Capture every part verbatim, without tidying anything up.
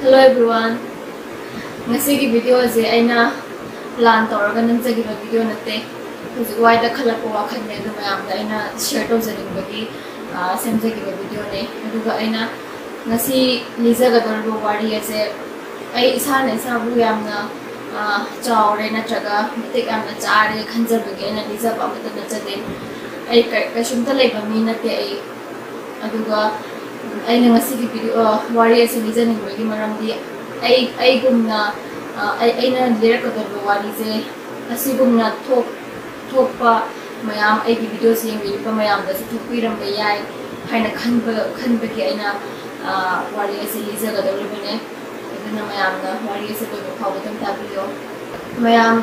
Hello everyone. ꯉꯁꯤꯒꯤ video ꯑꯁꯦ ꯑꯩꯅ plan ꯇꯧꯔꯒ ꯅꯝꯖꯈꯤꯕ video ꯅꯠꯇꯦ꯫ ꯍꯧꯖꯤꯛ ꯋꯥꯏꯗ ꯈꯜꯂꯛꯄ ꯋꯥꯈꯜꯅꯦ, ꯑꯗꯨ ꯃꯌꯥꯝꯗ ꯑꯩꯅ share ꯇꯧꯖꯅꯤꯡꯕꯒꯤ, ꯑ, ꯁꯦꯝꯖꯈꯤꯕ video ꯅꯦ꯫ ꯑꯗꯨꯒ ꯑꯩꯅ ꯉꯁꯤ ꯂꯤꯖꯒꯗꯧꯔꯤꯕ ꯋꯥꯔꯤ ꯑꯁꯦ ꯑꯩ ꯏꯁꯥꯅ ꯏꯁꯥꯕꯨ ꯌꯥꯝꯅ, ꯑ, ꯆꯥꯎꯔꯦ ꯅꯠꯇ꯭ꯔꯒ ꯃꯇꯤꯛ ꯌꯥꯝꯅ ꯆꯥꯔꯦ ꯈꯟꯖꯕꯒꯤ ꯑꯩꯅ ꯂꯤꯖꯕ ꯑꯃꯠꯇ ꯅꯠꯆꯗꯦ꯫ ꯑꯩ ꯀ-, ꯀꯩꯁꯨꯝꯇ ꯂꯩꯕ ꯃꯤ ꯅꯠꯇꯦ ꯑꯩ꯫ ꯑꯗꯨꯒ ꯑꯩꯅ ꯉꯁꯤꯒꯤ video, ꯑ, ꯋꯥꯔꯤ ꯑꯁꯤ ꯂꯤꯖꯅꯤꯡꯕꯒꯤ ꯃꯔꯝꯗꯤ ꯑꯩ, ꯑꯩꯒꯨꯝꯅ, ꯑ, ꯑꯩ, ꯑꯩꯅ ꯂꯤꯔꯛꯀꯗꯧꯔꯤꯕ ꯋꯥꯔꯤꯁꯦ ꯑꯁꯤꯒꯨꯝꯅ ꯊꯣꯛ-, ꯊꯣꯛꯄ ꯃꯌꯥꯝ, ꯑꯩꯒꯤ videos ꯌꯦꯡꯕꯤꯔꯤꯕ ꯃꯌꯥꯝꯗꯁꯨ ꯊꯣꯛꯄꯤꯔꯝꯕ ꯌꯥꯏ ꯍꯥꯏꯅ ꯈꯟꯕ, ꯈꯟꯕꯒꯤ ꯑꯩꯅ, ꯑ, ꯋꯥꯔꯤ ꯑꯁꯤ ꯂꯤꯖꯒꯗꯧꯔꯤꯕꯅꯦ꯫ ꯑꯗꯨꯅ ꯃꯌꯥꯝꯅ ꯋꯥꯔꯤ ꯑꯁꯤ ꯂꯣꯏꯕ ꯐꯥꯎꯕ ꯑꯗꯨꯝ ꯇꯥꯕꯤꯌꯣ꯫ ꯃꯌꯥꯝ,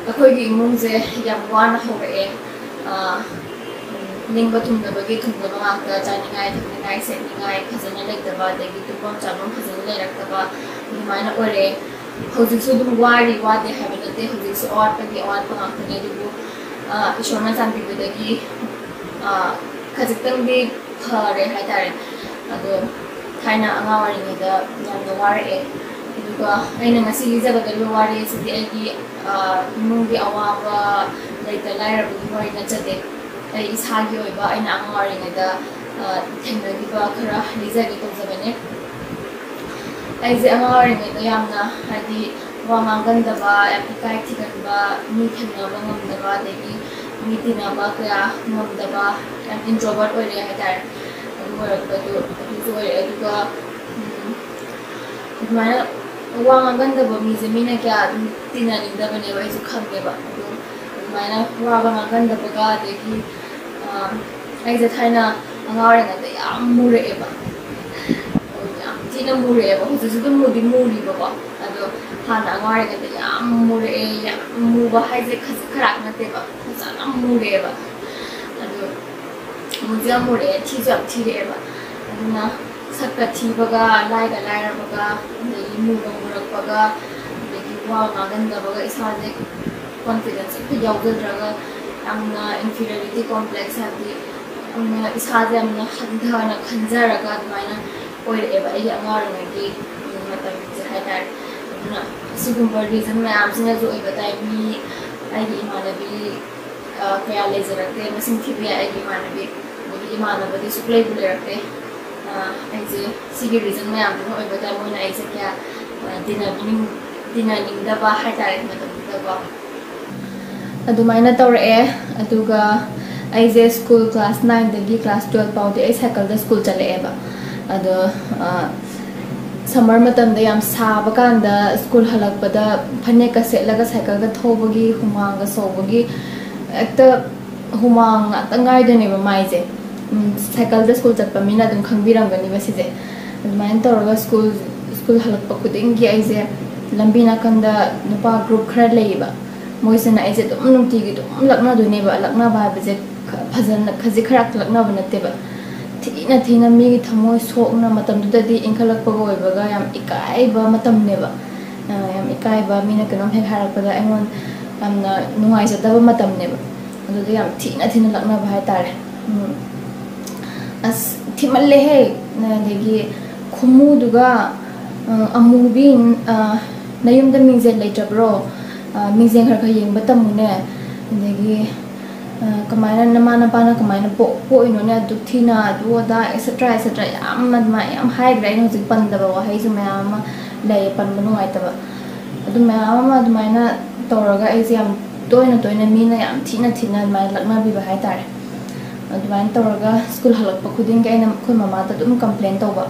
ꯑꯩꯈꯣꯏꯒꯤ ꯏꯃꯨꯡꯁꯦ ꯌꯥꯝ ꯋꯥꯅ ꯍꯧꯔꯛꯑꯦ꯫ ꯑ, ꯎꯝ, ꯅꯤꯡꯕ ꯊꯨꯡꯗꯕꯒꯤ ꯊꯨꯡꯗꯕ ꯉꯥꯛꯇ, ꯆꯥꯅꯤꯡꯉꯥꯏ, ꯊꯛꯅꯤꯡꯉꯥꯏ, ꯁꯦꯠꯅꯤꯡꯉꯥꯏ ꯐꯖꯅ ꯂꯩꯇꯕ, ꯑꯗꯒꯤ ꯇꯨꯝꯐꯝ ꯆꯥꯐꯝ ꯐꯖꯅ ꯂꯩꯔꯛꯇꯕ, ꯑꯗꯨꯃꯥꯏꯅ ꯑꯣꯏꯔꯛꯑꯦ꯫ ꯍꯧꯖꯤꯛꯁꯨ ꯑꯗꯨꯝ ꯋꯥꯔꯤ, ꯋꯥꯗꯦ ꯍꯥꯏꯕ ꯅꯠꯇꯦ, ꯍꯧꯖꯤꯛꯁꯨ ꯑꯋꯥꯠꯄꯒꯤ ꯑꯋꯥꯠꯄ ꯉꯥꯛꯇꯅꯦ, ꯑꯗꯨꯕꯨ, ꯑ, ꯏꯁꯣꯔꯅ ꯆꯥꯟꯕꯤꯕꯗꯒꯤ, ꯑ, ꯈꯖꯤꯛꯇꯪꯗꯤ ꯐꯔꯦ ꯍꯥꯏꯇꯥꯔꯦ꯫ ꯑꯗꯣ ꯊꯥꯏꯅ ꯑꯉꯥꯡ ꯑꯣꯏꯔꯤꯉꯩꯗ ꯌꯥꯝꯅ ꯋꯥꯔꯛꯑꯦ꯫ ꯑꯗꯨꯒ ꯑꯩꯅ ꯉꯁꯤ ꯂꯤꯖꯒꯗꯧꯔꯤꯕ ꯋꯥꯔꯤ ꯑꯁꯤꯗꯤ ꯑꯩꯒꯤ, ꯑ, ꯏꯃꯨꯡꯒꯤ ꯑꯋꯥꯕ, ꯂꯩꯇ ꯂꯥꯏꯔꯕꯒꯤ ꯋꯥꯔꯤ ꯅꯠꯆꯗꯦ꯫ ꯑꯩ ꯏꯁꯥꯒꯤ ꯑꯣꯏꯕ ꯑꯩꯅ ꯑꯉꯥꯡ ꯑꯣꯏꯔꯤꯉꯩꯗ, ꯑ, ꯊꯦꯡꯅꯈꯤꯕ ꯈꯔ ꯂꯤꯖꯒꯦ ꯇꯧꯖꯕꯅꯦ꯫ ꯑꯩꯁꯦ ꯑꯉꯥꯡ ꯑꯣꯏꯔꯤꯉꯩꯗ ꯌꯥꯝꯅ, ꯍꯥꯏꯗꯤ, ꯋꯥ ꯉꯥꯡꯒꯟꯗꯕ, ꯌꯥꯝ ꯏꯀꯥꯏ ꯊꯤꯒꯟꯕ, ꯃꯤ ꯊꯦꯡꯅꯕ ꯉꯝꯗꯕ, ꯑꯗꯒꯤ ꯃꯤ ꯇꯤꯟꯅꯕ ꯀꯌꯥ ꯉꯝꯗꯕ, ꯌꯥꯝ introvert ꯑꯣꯏꯔꯛꯑꯦ ꯍꯥꯏꯇꯥꯔꯦ꯫ ꯑꯗꯨ ꯑꯣꯏꯔꯛꯄꯗꯨ, ꯑꯗꯨꯁꯨ ꯑꯣꯏꯔꯛꯑꯦ꯫ ꯑꯗꯨꯒ, ꯎꯝ, ꯑꯗꯨꯃꯥꯏꯅ ꯋꯥ ꯉꯥꯡꯒꯟꯗꯕ ꯃꯤꯁꯦ ꯃꯤꯅ ꯀꯌꯥ ꯑꯗꯨꯝ ꯇꯤꯟꯅꯅꯤꯡꯗꯕꯅꯦꯕ, ꯑꯩꯁꯨ ꯈꯪꯉꯦꯕ꯫ ꯑꯗꯣ ꯑꯗꯨꯃꯥꯏꯅ ꯋꯥꯒ ꯉꯥꯡꯒꯟꯗꯕꯒ, ꯑꯗꯒꯤ, ꯑ, ꯑꯩꯁꯦ ꯊꯥꯏꯅ ꯑꯉꯥꯡ ꯑꯣꯏꯔꯤꯉꯩꯗ ꯌꯥꯝ ꯃꯨꯔꯛꯑꯦꯕ꯫ ꯌꯥꯝ ꯊꯤꯅ ꯃꯨꯔꯛꯑꯦꯕ꯫ ꯍꯧꯖꯤꯛꯁꯨ ꯑꯗꯨꯝ ꯃꯨꯗꯤ ꯃꯨꯔꯤꯕꯀꯣ, ꯑꯗꯣ ꯍꯥꯟꯅ ꯑꯉꯥꯡ ꯑꯣꯏꯔꯤꯉꯩꯗ ꯌꯥꯝ ꯃꯨꯔꯛꯑꯦ꯫ ꯌꯥꯝ ꯃꯨꯕ ꯍꯥꯏꯁꯦ ꯈꯖꯤꯛ ꯈꯔꯥꯛ ꯅꯠꯇꯦꯕ, ꯐꯖꯅ ꯃꯨꯔꯛꯑꯦꯕ꯫ ꯑꯗꯣ ꯃꯨꯁꯨ ꯌꯥꯝ ꯃꯨꯔꯛꯑꯦ, ꯊꯤꯁꯨ ꯌꯥꯝ ꯊꯤꯔꯛꯑꯦꯕ꯫ ꯑꯗꯨꯅ ꯁꯛꯀ ꯊꯤꯕꯒ, ꯂꯥꯏꯒ ꯂꯥꯏꯔꯕꯒ, ꯑꯗꯒꯤ ꯃꯨꯒ ꯃꯨꯔꯛꯄꯒ, ꯑꯗꯒꯤ ꯋꯥ ꯉꯥꯡꯒꯟꯗꯕꯒ, ꯏꯁꯥꯁꯦ confidence ꯑꯝꯇ ꯌꯥꯎꯖꯗ꯭ꯔꯒ, ꯌꯥꯝꯅ inferiority complex, ꯍꯥꯏꯕꯗꯤ ꯌꯥꯝꯅ ꯏꯁꯥꯁꯦ ꯌꯥꯝꯅ ꯍꯟꯊꯅ ꯈꯟꯖꯔꯒ ꯑꯗꯨꯃꯥꯏꯅ ꯑꯣꯏꯔꯛꯑꯦꯕ ꯑꯩꯒꯤ ꯑꯉꯥꯡ ꯑꯣꯏꯔꯤꯉꯩꯒꯤ, ꯎꯝ, ꯇꯝꯃꯤꯁꯦ ꯍꯥꯏꯇꯥꯔꯦ꯫ ꯑꯗꯨꯅ ꯁꯤꯒꯨꯝꯕ ꯔꯤꯖꯟ ꯃꯌꯥꯝꯁꯤꯅꯁꯨ ꯑꯣꯏꯕ ꯇꯥꯏ꯫ ꯃꯤ ꯑꯩꯒꯤ ꯏꯃꯥꯟꯅꯕꯤ, ꯑ, ꯀꯌꯥ ꯂꯩꯖꯔꯛꯇꯦ, ꯃꯁꯤꯡ ꯊꯤꯕ ꯌꯥꯏ ꯑꯩꯒꯤ ꯏꯃꯥꯟꯅꯕꯤ꯫ ꯑꯗꯒꯤ ꯏꯃꯥꯟꯅꯕꯗꯤ ꯁꯨꯛꯂꯩꯕꯨ ꯂꯩꯔꯛꯇꯦ꯫ ꯑ, ꯑꯩꯁꯦ ꯁꯤꯒꯤ ꯔꯤꯖꯟ ꯃꯌꯥꯝꯗꯨꯅ ꯑꯣꯏꯕ ꯇꯥꯏ꯫ ꯃꯣꯏꯅ ꯑꯩꯁꯦ ꯀꯌꯥ, ꯑ, ꯇꯤꯟꯅꯕꯤꯅꯤꯡ-, ꯇꯤꯟꯅꯅꯤꯡꯗꯕ ꯍꯥꯏꯇꯥꯔꯦ ꯃꯇꯝꯗꯨꯗꯀꯣ꯫ ꯑꯗꯨꯃꯥꯏꯅ ꯇꯧꯔꯛꯑꯦ꯫ ꯑꯗꯨꯒ ꯑꯩꯁꯦ ꯁ꯭ꯀꯨꯜ ꯀ꯭ꯂꯥꯁ ꯅꯥꯏꯟꯗꯒꯤ ꯀ꯭ꯂꯥꯁ ꯇꯨꯌꯦꯜꯐ ꯐꯥꯎꯗꯤ ꯑꯩ ꯁꯥꯏꯀꯜꯗ ꯁ꯭ꯀꯨꯜ ꯆꯠꯂꯛꯑꯦꯕ꯫ ꯑꯗꯣ, ꯑ, ꯁꯝꯃꯔ ꯃꯇꯝꯗ ꯌꯥꯝ ꯁꯥꯕ ꯀꯥꯟꯗ ꯁ꯭ꯀꯨꯜ ꯍꯜꯂꯛꯄꯗ ꯐꯅꯦꯛꯀ ꯁꯦꯠꯂꯒ ꯁꯥꯏꯀꯜꯒ ꯊꯧꯕꯒꯤ, ꯍꯨꯃꯥꯡꯒ ꯁꯧꯕꯒꯤ ꯍꯦꯛꯇ ꯍꯨꯃꯥꯡ ꯉꯥꯛꯇ ꯉꯥꯏꯗꯣꯏꯅꯦꯕ ꯃꯥꯏꯁꯦ꯫ ꯎꯝ, ꯁꯥꯏꯀꯜꯗ ꯁ꯭ꯀꯨꯜ ꯆꯠꯄ ꯃꯤꯅ ꯑꯗꯨꯝ ꯈꯪꯕꯤꯔꯝꯒꯅꯤꯕ ꯁꯤꯁꯦ꯫ ꯑꯗꯨꯃꯥꯏꯅ ꯇꯧꯔꯒ ꯁ꯭ꯀꯨꯜ, ꯁ꯭ꯀꯨꯜ ꯍꯜꯂꯛꯄ ꯈꯨꯗꯤꯡꯒꯤ ꯑꯩꯁꯦ ꯂꯝꯕꯤ ꯅꯥꯀꯟꯗ ꯅꯨꯄꯥ ꯒ꯭ꯔꯨꯞ ꯈꯔ ꯂꯩꯌꯦꯕ, ꯃꯣꯏꯁꯤꯅ ꯑꯩꯁꯦ ꯑꯗꯨꯝ ꯅꯨꯡꯇꯤꯒꯤ ꯑꯗꯨꯝ ꯂꯛꯅꯗꯣꯏꯅꯦꯕ꯫ ꯂꯛꯅꯕ ꯍꯥꯏꯕꯁꯦ ꯈ-, ꯐꯖꯅ, ꯈꯖꯤꯛ ꯈꯔ ꯂꯛꯅꯕ ꯅꯠꯇꯦꯕ, ꯊꯤꯅ ꯊꯤꯅ ꯃꯤꯒꯤ ꯊꯃꯣꯏ ꯁꯣꯛꯅ, ꯃꯇꯝꯗꯨꯗꯗꯤ ꯏꯟꯈꯠꯂꯛꯄꯒ ꯑꯣꯏꯕꯒ ꯌꯥꯝ ꯏꯀꯥꯏꯕ ꯃꯇꯝꯅꯦꯕ꯫ ꯑ, ꯌꯥꯝ ꯏꯀꯥꯏꯕ, ꯃꯤꯅ ꯀꯩꯅꯣꯝ ꯍꯦꯛ ꯍꯥꯏꯔꯛꯄꯗ ꯑꯩꯉꯣꯟꯗ ꯌꯥꯝꯅ ꯅꯨꯡꯉꯥꯏꯖꯗꯕ ꯃꯇꯝꯅꯦꯕ꯫ ꯑꯗꯨꯗ ꯌꯥꯝ ꯊꯤꯅ ꯊꯤꯅ ꯂꯛꯅꯕ ꯍꯥꯏꯇꯥꯔꯦ꯫ ꯎꯝ꯫ "ꯑꯁ, ꯊꯤꯃꯜꯂꯦꯍꯦ!" ꯑꯗꯒꯤ "ꯈꯨꯃꯨꯗꯨꯒ, ꯑ, ꯑꯃꯨꯕꯤ, ꯑ, ꯅꯌꯨꯝꯗ ꯃꯤꯡꯖꯦꯜ ꯂꯩꯇ꯭ꯔꯕ꯭ꯔꯣ? ꯑ, ꯃꯤꯡꯖꯦꯜ ꯈꯔ ꯈꯔ ꯌꯦꯡꯕ ꯇꯝꯃꯨꯅꯦ"꯫ ꯑꯗꯒꯤ, ꯑ, "ꯀꯃꯥꯏꯅ ꯅꯃꯥ ꯅꯄꯥꯅ ꯀꯃꯥꯏꯅ ꯄꯣꯛ-, ꯄꯣꯛꯏꯅꯣꯅꯦ ꯑꯗꯨꯛ ꯊꯤꯅ?" ꯑꯗꯨ ꯑꯗꯥ, ꯑꯦꯠꯁꯦꯇ꯭ꯔꯥ ꯑꯦꯠꯁꯦꯇ꯭ꯔꯥ ꯌꯥꯝ ꯑꯗꯨꯃꯥꯏꯅ ꯌꯥꯝ ꯍꯥꯏꯈ꯭ꯔꯦ꯫ ꯑꯩꯅ ꯍꯧꯖꯤꯛ ꯄꯟꯗꯕ ꯋꯥꯍꯩꯁꯨ ꯃꯌꯥꯝ ꯑꯃ ꯂꯩ, ꯄꯟꯕ ꯅꯨꯡꯉꯥꯏꯇꯕ꯫ ꯑꯗꯨ ꯃꯌꯥꯝ ꯑꯃ ꯑꯗꯨꯃꯥꯏꯅ ꯇꯧꯔꯒ ꯑꯩꯁꯦ ꯌꯥꯝ ꯇꯣꯏꯅ ꯇꯣꯏꯅ ꯃꯤꯅ ꯌꯥꯝ ꯊꯤꯅ ꯊꯤꯅ ꯑꯗꯨꯃꯥꯏꯅ ꯂꯛꯅꯕꯤꯕ ꯍꯥꯏꯇꯥꯔꯦ꯫ ꯑꯗꯨꯃꯥꯏꯅ ꯇꯧꯔꯒ ꯁ꯭ꯀꯨꯜ ꯍꯜꯂꯛꯄ ꯈꯨꯗꯤꯡꯒꯤ ꯑꯩꯅ ꯑꯩꯈꯣꯏ ꯃꯃꯥꯗ ꯑꯗꯨꯝ ꯀꯝꯄ꯭ꯂꯦꯟ ꯇꯧꯕ,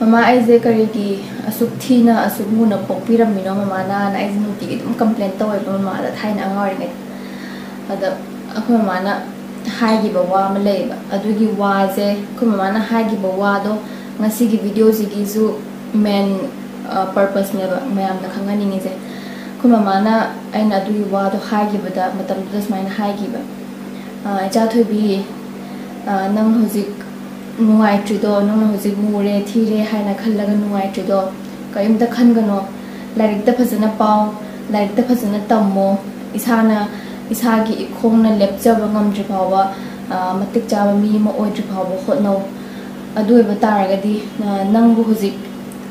"ꯃꯃꯥ, ꯑꯩꯁꯦ ꯀꯔꯤꯒꯤ ꯑꯁꯨꯛ ꯊꯤꯅ, ꯑꯁꯨꯛ ꯃꯨꯅ ꯄꯣꯛꯄꯤꯔꯝꯃꯤꯅꯣ ꯃꯃꯥꯅ?" ꯑꯩꯁꯦ ꯅꯨꯡꯇꯤꯒꯤ ꯑꯗꯨꯝ ꯀꯝꯄ꯭ꯂꯦꯟ ꯇꯧꯋꯦꯕ ꯃꯃꯥꯗ, ꯊꯥꯏꯅ ꯑꯉꯥꯡ ꯑꯣꯏꯔꯤꯉꯩꯗ꯫ ꯑꯗ ꯑꯩꯈꯣꯏ ꯃꯃꯥꯅ ꯍꯥꯏꯈꯤꯕ ꯋꯥ ꯑꯃ ꯂꯩꯌꯦꯕ, ꯑꯗꯨꯒꯤ ꯋꯥꯁꯦ, ꯑꯩꯈꯣꯏ ꯃꯃꯥꯅ ꯍꯥꯏꯈꯤꯕ ꯋꯥꯗꯣ ꯉꯁꯤꯒꯤ ꯚꯤꯗꯤꯑꯣꯁꯤꯒꯤꯁꯨ ꯃꯦꯟ, ꯑ, ꯄꯔꯄꯁꯅꯦꯕ ꯃꯌꯥꯝꯅ ꯈꯪꯍꯟꯅꯤꯡꯉꯤꯁꯦ꯫ ꯑꯩꯈꯣꯏ ꯃꯃꯥꯅ ꯑꯩꯅ ꯑꯗꯨꯒꯤ ꯋꯥꯗꯣ ꯍꯥꯏꯈꯤꯕꯗ, ꯃꯇꯝꯗꯨꯗ ꯁꯨꯃꯥꯏꯅ ꯍꯥꯏꯈꯤꯕ, "ꯑ, ꯏꯆꯥ ꯊꯣꯏꯕꯤ, ꯑ, ꯅꯪ ꯍꯧꯖꯤꯛ ꯅꯨꯡꯉꯥꯏꯇ꯭ꯔꯤꯗꯣ, ꯅꯪꯅ ꯍꯧꯖꯤꯛ ꯃꯨꯔꯦ, ꯊꯤꯔꯦ ꯍꯥꯏꯅ ꯈꯜꯂꯒ ꯅꯨꯡꯉꯥꯏꯇ꯭ꯔꯤꯗꯣ ꯀꯔꯤꯝꯇ ꯈꯟꯒꯅꯣ꯫ ꯂꯥꯏꯔꯤꯛꯇ ꯐꯖꯅ ꯄꯥꯎ, ꯂꯥꯏꯔꯤꯛꯇ ꯐꯖꯅ ꯇꯝꯃꯣ꯫ ꯏꯁꯥꯅ, ꯏꯁꯥꯒꯤ ꯏꯈꯣꯡꯅ ꯂꯦꯞꯆꯕ ꯉꯝꯗ꯭ꯔꯤ ꯐꯥꯎꯕ, ꯑ, ꯃꯇꯤꯛ ꯆꯥꯕ ꯃꯤ ꯑꯃ ꯑꯣꯏꯗ꯭ꯔꯤ ꯐꯥꯎꯕ ꯍꯣꯠꯅꯧ꯫ ꯑꯗꯨ ꯑꯣꯏꯕ ꯇꯥꯔꯒꯗꯤ, ꯑ, ꯅꯪꯕꯨ ꯍꯧꯖꯤꯛ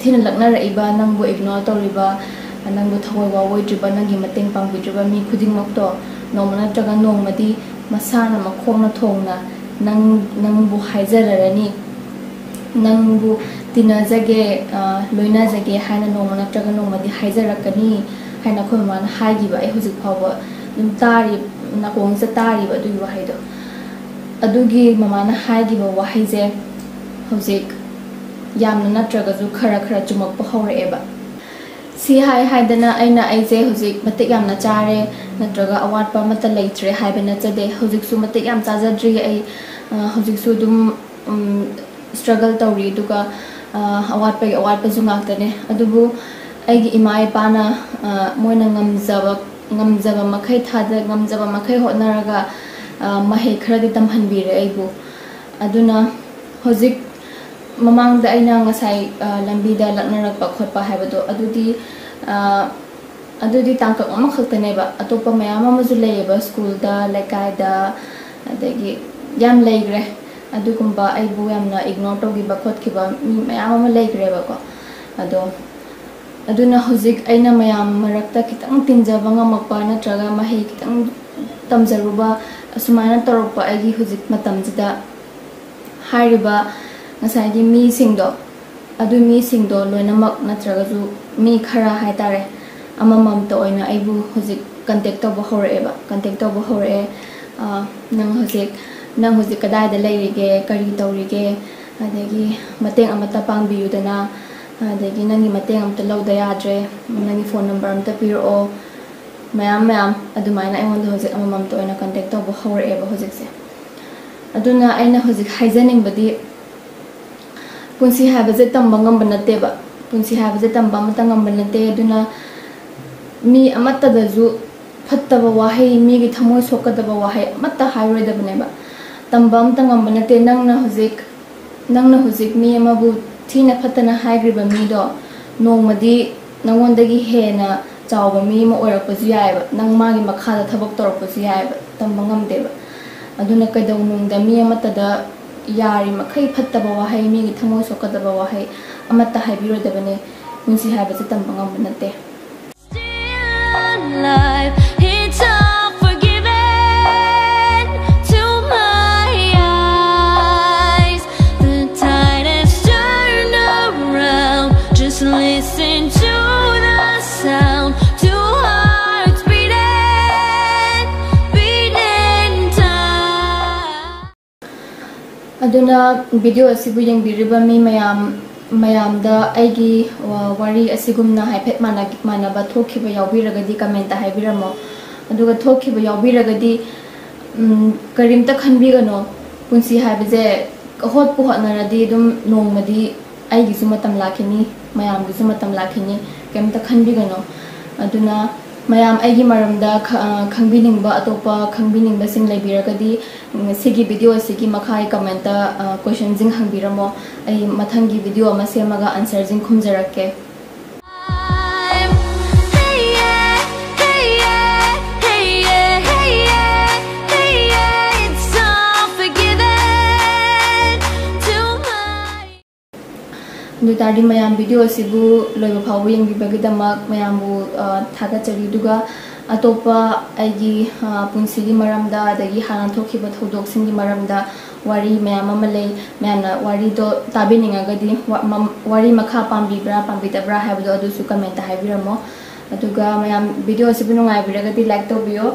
ꯊꯤꯅ ꯂꯛꯅꯔꯛꯏꯕ, ꯅꯪꯕꯨ ꯏꯒꯅꯣꯔ ꯇꯧꯔꯤꯕ, ꯅꯪꯕꯨ ꯊꯋꯥꯏ ꯋꯥꯑꯣꯏꯗ꯭ꯔꯤꯕ, ꯅꯪꯒꯤ ꯃꯇꯦꯡ ꯄꯥꯡꯕꯤꯗ꯭ꯔꯤꯕ ꯃꯤ ꯈꯨꯗꯤꯡꯃꯛꯇꯣ ꯅꯣꯡꯃ ꯅꯠꯇ꯭ꯔꯒ ꯅꯣꯡꯃꯗꯤ ꯃꯁꯥꯅ ꯃꯈꯣꯡꯅ ꯊꯣꯡꯅ ꯅꯪ, ꯅꯪꯕꯨ ꯍꯥꯏꯖꯔꯔꯅꯤ꯫ ꯅꯪꯕꯨ ꯇꯤꯟꯅꯖꯒꯦ, ꯑ, ꯂꯣꯏꯅꯖꯒꯦ ꯍꯥꯏꯅ ꯅꯣꯡꯃ ꯅꯠꯇ꯭ꯔꯒ ꯅꯣꯡꯃꯗꯤ ꯍꯥꯏꯖꯔꯛꯀꯅꯤ ꯍꯥꯏꯅ ꯑꯩꯈꯣꯏ ꯃꯃꯥꯅ ꯍꯥꯏꯈꯤꯕ꯫ ꯑꯩ ꯍꯧꯖꯤꯛ ꯐꯥꯎꯕ ꯑꯗꯨꯝ ꯇꯥꯔꯤ, ꯅꯥꯀꯣꯡꯁꯤꯗ ꯇꯥꯔꯤꯕ ꯑꯗꯨꯒꯤ ꯋꯥꯍꯩꯗꯣ꯫ ꯑꯗꯨꯒꯤ ꯃꯃꯥꯅ ꯍꯥꯏꯈꯤꯕ ꯋꯥꯍꯩꯁꯦ ꯍꯧꯖꯤꯛ ꯌꯥꯝꯅ ꯅꯠꯇ꯭ꯔꯒꯁꯨ ꯈꯔ ꯈꯔ ꯆꯨꯝꯃꯛꯄ ꯍꯧꯔꯛꯑꯦꯕ꯫ ꯁꯤ ꯍꯥꯏ ꯍꯥꯏꯗꯅ ꯑꯩꯅ ꯑꯩꯁꯦ ꯍꯧꯖꯤꯛ ꯃꯇꯤꯛ ꯌꯥꯝꯅ ꯆꯥꯔꯦ ꯅꯠꯇ꯭ꯔꯒ ꯑꯋꯥꯠꯄ ꯑꯃꯠꯇ ꯂꯩꯇ꯭ꯔꯦ ꯍꯥꯏꯕ ꯅꯠꯆꯗꯦ꯫ ꯍꯧꯖꯤꯛꯁꯨ ꯃꯇꯤꯛ ꯌꯥꯝ ꯆꯥꯖꯗ꯭ꯔꯤ ꯑꯩ꯫ ꯑ, ꯍꯧꯖꯤꯛꯁꯨ ꯑꯗꯨꯝ, ꯎꯝ, ꯁ꯭ꯇ꯭ꯔꯒꯜ ꯇꯧꯔꯤ, ꯑꯗꯨꯒ, ꯑ, ꯑꯋꯥꯠꯄꯒꯤ ꯑꯋꯥꯠꯄꯁꯨ ꯉꯥꯛꯇꯅꯦ꯫ ꯑꯗꯨꯕꯨ ꯑꯩꯒꯤ ꯏꯃꯥ ꯏꯄꯥꯅ, ꯑ, ꯃꯣꯏꯅ ꯉꯝꯖꯕ, ꯉꯝꯖꯕ ꯃꯈꯩ ꯊꯥꯗ-, ꯉꯝꯖꯕ ꯃꯈꯩ ꯍꯣꯠꯅꯔꯒ, ꯑ, ꯃꯍꯩ ꯈꯔꯗꯤ ꯇꯝꯍꯟꯕꯤꯔꯦ ꯑꯩꯕꯨ꯫ ꯑꯗꯨꯅ ꯍꯧꯖꯤꯛ ꯃꯃꯥꯡꯗ ꯑꯩꯅ ꯉꯁꯥꯏ, ꯑ, ꯂꯝꯕꯤꯗ ꯂꯛꯅꯔꯛꯄ ꯈꯣꯠꯄ ꯍꯥꯏꯕꯗꯣ, ꯑꯗꯨꯗꯤ, ꯑ, ꯑꯗꯨꯗꯤ ꯇꯥꯡꯀꯛ ꯑꯃꯈꯛꯇꯅꯦꯕ꯫ ꯑꯇꯣꯞꯄ ꯃꯌꯥꯝ ꯑꯃꯁꯨ ꯂꯩꯌꯦꯕ, ꯁ꯭ꯀꯨꯜꯗ, ꯂꯩꯀꯥꯏꯗ, ꯑꯗꯒꯤ ꯌꯥꯝ ꯂꯩꯈ꯭ꯔꯦ꯫ ꯑꯗꯨꯒꯨꯝꯕ ꯑꯩꯕꯨ ꯌꯥꯝꯅ ꯏꯒꯅꯣꯔ ꯇꯧꯈꯤꯕ ꯈꯣꯠꯈꯤꯕ ꯃꯤ ꯃꯌꯥꯝ ꯑꯃ ꯂꯩꯈ꯭ꯔꯦꯕꯀꯣ꯫ ꯑꯗꯣ, ꯑꯗꯨꯅ ꯍꯧꯖꯤꯛ ꯑꯩꯅ ꯃꯌꯥꯝ ꯃꯔꯛꯇ ꯈꯤꯇꯪ ꯇꯤꯟꯖꯕ ꯉꯝꯃꯛꯄ ꯅꯠꯇ꯭ꯔꯒ ꯃꯍꯩ ꯈꯤꯇꯪ ꯇꯝꯖꯔꯨꯕ, ꯑꯁꯨꯃꯥꯏꯅ ꯇꯧꯔꯛꯄ ꯑꯩꯒꯤ ꯍꯧꯖꯤꯛ ꯃꯇꯝꯁꯤꯗ ꯍꯥꯏꯔꯤꯕ ꯉꯁꯥꯏꯒꯤ ꯃꯤꯁꯤꯡꯗꯣ, ꯑꯗꯨ ꯃꯤꯁꯤꯡꯗꯣ ꯂꯣꯏꯅꯃꯛ ꯅꯠꯇ꯭ꯔꯒꯁꯨ ꯃꯤ ꯈꯔ ꯍꯥꯏꯇꯥꯔꯦ, ꯑꯃꯃꯝꯇ ꯑꯣꯏꯅ ꯑꯩꯕꯨ ꯍꯧꯖꯤꯛ ꯀꯟꯇꯦꯛ ꯇꯧꯕ ꯍꯧꯔꯛꯑꯦꯕ, ꯀꯟꯇꯦꯛ ꯇꯧꯕ ꯍꯧꯔꯛꯑꯦ꯫ ꯑ, "ꯅꯪ ꯍꯧꯖꯤꯛ, ꯅꯪ ꯍꯧꯖꯤꯛ ꯀꯗꯥꯏꯗ ꯂꯩꯔꯤꯒꯦ, ꯀꯔꯤ ꯇꯧꯔꯤꯒꯦ, ꯑꯗꯒꯤ ꯃꯇꯦꯡ ꯑꯃꯠꯇ ꯄꯥꯡꯕꯤꯌꯨꯗꯅ, ꯑꯗꯒꯤ ꯅꯪꯒꯤ ꯃꯇꯦꯡ ꯑꯝꯇ ꯂꯧꯗ ꯌꯥꯗ꯭ꯔꯦ, ꯅꯪꯒꯤ ꯐꯣꯟ ꯅꯝꯕꯔ ꯑꯝꯇ ꯄꯤꯔꯛꯑꯣ", ꯃꯌꯥꯝ ꯃꯌꯥꯝ ꯑꯗꯨꯃꯥꯏꯅ ꯑꯩꯉꯣꯟꯗ ꯍꯧꯖꯤꯛ ꯑꯃꯃꯝꯇ ꯑꯣꯏꯅ ꯀꯟꯇꯦꯛ ꯇꯧꯕ ꯍꯧꯔꯛꯑꯦꯕ ꯍꯧꯖꯤꯛꯁꯦ꯫ ꯑꯗꯨꯅ ꯑꯩꯅ ꯍꯧꯖꯤꯛ ꯍꯥꯏꯖꯅꯤꯡꯕꯗꯤ, ꯄꯨꯟꯁꯤ ꯍꯥꯏꯕꯁꯦ ꯇꯝꯕ ꯉꯝꯕ ꯅꯠꯇꯦꯕ, ꯄꯨꯟꯁꯤ ꯍꯥꯏꯕꯁꯦ ꯇꯝꯕ ꯑꯃꯠꯇ ꯉꯝꯕ ꯅꯠꯇꯦ꯫ ꯑꯗꯨꯅ ꯃꯤ ꯑꯃꯠꯇꯗꯁꯨ ꯐꯠꯇꯕ ꯋꯥꯍꯩ, ꯃꯤꯒꯤ ꯊꯃꯣꯏ ꯁꯣꯛꯀꯗꯕ ꯋꯥꯍꯩ ꯑꯃꯠꯇ ꯍꯥꯏꯔꯣꯏꯗꯕꯅꯦꯕ꯫ ꯇꯝꯕ ꯑꯃꯠꯇ ꯉꯝꯕ ꯅꯠꯇꯦ꯫ ꯅꯪꯅ ꯍꯧꯖꯤꯛ, ꯅꯪꯅ ꯍꯧꯖꯤꯛ ꯃꯤ ꯑꯃꯕꯨ ꯊꯤꯅ ꯐꯠꯇꯅ ꯍꯥꯏꯈ꯭ꯔꯤꯕ ꯃꯤꯗꯣ ꯅꯣꯡꯃꯗꯤ ꯅꯉꯣꯟꯗꯒꯤ ꯍꯦꯟꯅ ꯆꯥꯎꯕ ꯃꯤ ꯑꯃ ꯑꯣꯏꯔꯛꯄꯁꯨ ꯌꯥꯏꯑꯕ, ꯅꯪ ꯃꯥꯒꯤ ꯃꯈꯥꯗ ꯊꯕꯛ ꯇꯧꯔꯛꯄꯁꯨ ꯌꯥꯏꯑꯕ, ꯇꯝꯕ ꯉꯝꯗꯦꯕ꯫ ꯑꯗꯨꯅ ꯀꯩꯗꯧꯅꯨꯡꯗ ꯃꯤ ꯑꯃꯠꯇꯗ ꯌꯥꯔꯤꯃꯈꯩ ꯐꯠꯇꯕ ꯋꯥꯍꯩ, ꯃꯤꯒꯤ ꯊꯃꯣꯏ ꯁꯣꯛꯀꯗꯕ ꯋꯥꯍꯩ ꯑꯃꯠꯇ ꯍꯥꯏꯕꯤꯔꯣꯏꯗꯕꯅꯤ꯫ ꯄꯨꯟꯁꯤ ꯍꯥꯏꯕꯁꯦ ꯇꯝꯕ ꯉꯝꯕ ꯅꯠꯇꯦ꯫ Alive, it's all forgiven to my eyes. The tide has turned around. Just listen to the sound. Two hearts beating, beating time. ꯑꯗꯨꯅ video ꯑꯁꯤꯕꯨ ꯌꯦꯡꯕꯤꯔꯤꯕ ꯃꯤ ꯃꯌꯥꯝ, ꯃꯌꯥꯝꯗ ꯑꯩꯒꯤ, ꯑ, ꯋꯥꯔꯤ ꯑꯁꯤꯒꯨꯝꯅ ꯍꯥꯏꯐꯦꯠ ꯃꯥꯟꯅ-, ꯃꯥꯟꯅꯕ ꯊꯣꯛꯈꯤꯕ ꯌꯥꯎꯕꯤꯔꯒꯗꯤ comment ꯍꯥꯏꯕꯤꯔꯝꯃꯣ꯫ ꯑꯗꯨꯒ ꯊꯣꯛꯈꯤꯕ ꯌꯥꯎꯕꯤꯔꯒꯗꯤ, ꯎꯝ, ꯀꯔꯤꯝꯇ ꯈꯟꯕꯤꯒꯅꯣ꯫ ꯄꯨꯟꯁꯤ ꯍꯥꯏꯕꯁꯦ ꯍꯣꯠꯄꯨ ꯍꯣꯠꯅꯔꯗꯤ ꯑꯗꯨꯝ ꯅꯣꯡꯃꯗꯤ ꯑꯩꯒꯤꯁꯨ ꯃꯇꯝ ꯂꯥꯛꯈꯤꯅꯤ, ꯃꯌꯥꯝꯒꯤꯁꯨ ꯃꯇꯝ ꯂꯥꯛꯈꯤꯅꯤ, ꯀꯩꯝꯇ ꯈꯟꯕꯤꯒꯅꯣ꯫ ꯑꯗꯨꯅ ꯃꯌꯥꯝ ꯑꯩꯒꯤ ꯃꯔꯝꯗ ꯈ-, ꯑ, ꯈꯪꯕꯤꯅꯤꯡꯕ, ꯑꯇꯣꯞꯄ ꯈꯪꯕꯤꯅꯤꯡꯕꯁꯤꯡ ꯂꯩꯕꯤꯔꯒꯗꯤ, ꯎꯝ, ꯁꯤꯒꯤ video ꯑꯁꯤꯒꯤ ꯃꯈꯥꯒꯤ comment, ꯑ, questionꯁꯤꯡ ꯍꯪꯕꯤꯔꯝꯃꯣ꯫ ꯑꯩ ꯃꯊꯪꯒꯤ video ꯑꯃ ꯁꯦꯝꯃꯒ answerꯁꯤꯡ ꯈꯨꯝꯖꯔꯛꯀꯦ꯫ Hey, yeah, hey, yeah, hey, yeah, hey, yeah, hey, yeah, it's all forgiven to my ꯑꯗꯨ ꯑꯣꯏꯇꯥꯔꯗꯤ ꯃꯌꯥꯝ video ꯑꯁꯤꯕꯨ ꯂꯣꯏꯕ ꯐꯥꯎꯕ ꯌꯦꯡꯕꯤꯕꯒꯤꯗꯃꯛ ꯃꯌꯥꯝꯕꯨ, ꯑ, ꯊꯥꯒꯠꯆꯔꯤ꯫ ꯑꯗꯨꯒ ꯑꯇꯣꯞꯄ ꯑꯩꯒꯤ, ꯑ, ꯄꯨꯟꯁꯤꯒꯤ ꯃꯔꯝꯗ, ꯑꯗꯒꯤ ꯍꯥꯟꯅ ꯊꯣꯛꯈꯤꯕ ꯊꯧꯗꯣꯛꯁꯤꯡꯒꯤ ꯃꯔꯝꯗ ꯋꯥꯔꯤ ꯃꯌꯥꯝ ꯑꯃ ꯂꯩ꯫ ꯃꯌꯥꯝꯅ ꯋꯥꯔꯤꯗꯣ ꯇꯥꯕꯤꯅꯤꯡꯉꯒꯗꯤ ꯋꯥ-, ꯃꯝ-, ꯋꯥꯔꯤ ꯃꯈꯥ ꯄꯥꯝꯕꯤꯕ꯭ꯔꯥ, ꯄꯥꯝꯕꯤꯗꯕ꯭ꯔꯥ ꯍꯥꯏꯕꯗꯣ ꯑꯗꯨꯁꯨ comment ꯍꯥꯏꯕꯤꯔꯝꯃꯣ꯫ ꯑꯗꯨꯒ ꯃꯌꯥꯝ video ꯑꯁꯤꯕꯨ ꯅꯨꯡꯉꯥꯏꯕꯤꯔꯒꯗꯤ like ꯇꯧꯕꯤꯌꯣ꯫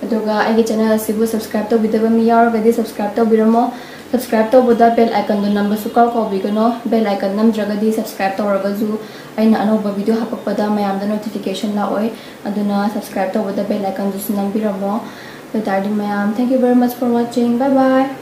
ꯑꯗꯨꯒ ꯑꯩꯒꯤ channel ꯑꯁꯤꯕꯨ subscribe ꯇꯧꯕꯤꯗꯕ ꯃꯤ ꯌꯥꯎꯔꯒꯗꯤ subscribe ꯇꯧꯕꯤꯔꯝꯃꯣ꯫ Subscribe ꯇꯧꯕꯗ bell iconꯗꯣ ꯅꯝꯕ ꯁꯨꯛꯀꯥꯎ ꯀꯥꯎꯕꯤꯒꯅꯣ꯫ Bell icon ꯅꯝꯗ꯭ꯔꯒꯗꯤ subscribe ꯇꯧꯔꯒꯁꯨ ꯑꯩꯅ ꯑꯅꯧꯕ video ꯍꯥꯄꯛꯄꯗ ꯃꯌꯥꯝꯗ notification ꯂꯥꯛꯑꯣꯏ꯫ ꯑꯗꯨꯅ subscribe ꯇꯧꯕꯗ bell iconꯗꯨꯁꯨ ꯅꯝꯕꯤꯔꯝꯃꯣ꯫ ꯑꯗꯨ ꯑꯣꯏꯇꯥꯔꯗꯤ ꯃꯌꯥꯝ, thank you very much for watching. Bye bye.